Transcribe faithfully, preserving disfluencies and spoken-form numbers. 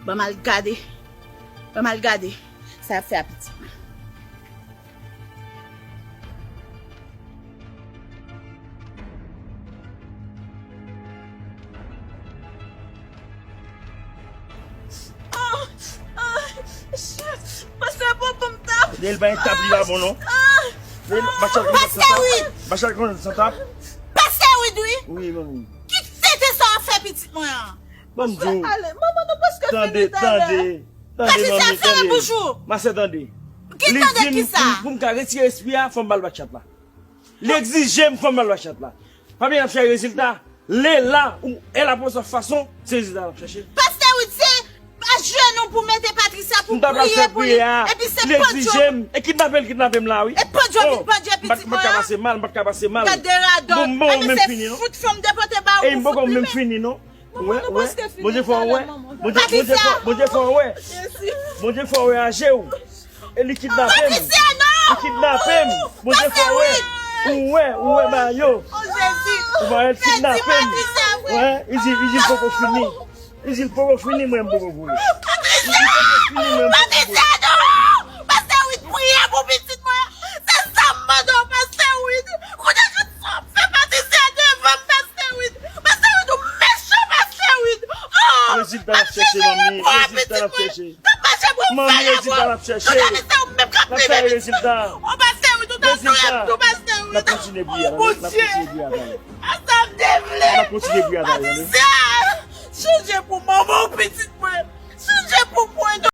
Ban m al gade. Ban m al gade sa y ap fè a pitit mwen. Ah, ah, pastè, papa m tap. Lè l bay tap li pa bon non. Lè l, Machal konn sa tap. Machal konn sa tap. Pastè Wid, wi. Wi, manmi. Ki tenten sa w ap fè pitit mwen an? Ban m di w. Ale, manman, nou prèske fini talè. Tande, tande, tande, manmi, tande. Masè, tande. Ki tande ki sa? Pou m ka retire espri a, fò m ba l bat chat la. Li egzije m fò m ba l bat chat la. Pabyen ap fè rezilta. Lè la, ou, e la pou sa fason, se rezilta l ap chèche. Pastè Wid, se ajenou pou mete Patricia pou priye pou li. Epi se pandjòb. Li egzije m. E kidnape l kidnape m la, wi. E pandjòb vin pandjè pitit mwen an. M pa t ka pase mal, m pa t ka pase mal. Gade radòt. Bon, bon, menm fini non. Fout fanm depote ba ou pou fout li menm. Manman, nou prèske fini talè, manman. Bondye fè w wè. Bondye, Bondye fè, Bondye fè w wè. Bondye fè w wè aje w. E li kidnape m. Li kidnape m. Bondye fè w wè. Ou wè, ou wè Mayo. Ou wè l kidnape m. Wè, li di, li di l poko fini. Li di l poko fini, mwen m poko voye. Li di l poko fini, mwen m poko voye. Pastè Wid, priye pou pitit mwen. Se sa m mande w, pastè Wid. Kounye a, sa w ap fè Patricia devan m, pastè Wid. Pastè Wid, ou mechan, pastè Wid. Oh, rezilta n ap chèche, manmi. Rezilta n ap chèche. Manmi, rezilta n ap chèche. N ap fè rezilta. Oh, pastè Wid, ou ta touye m tou, pastè Wid. N ap kontinye priye a, n ap kontinye priye a, tande. Sa m te vle. N ap kontinye priye a, tande. Patricia, chanje pou manman w, pitit mwen. Chanje pou mwen.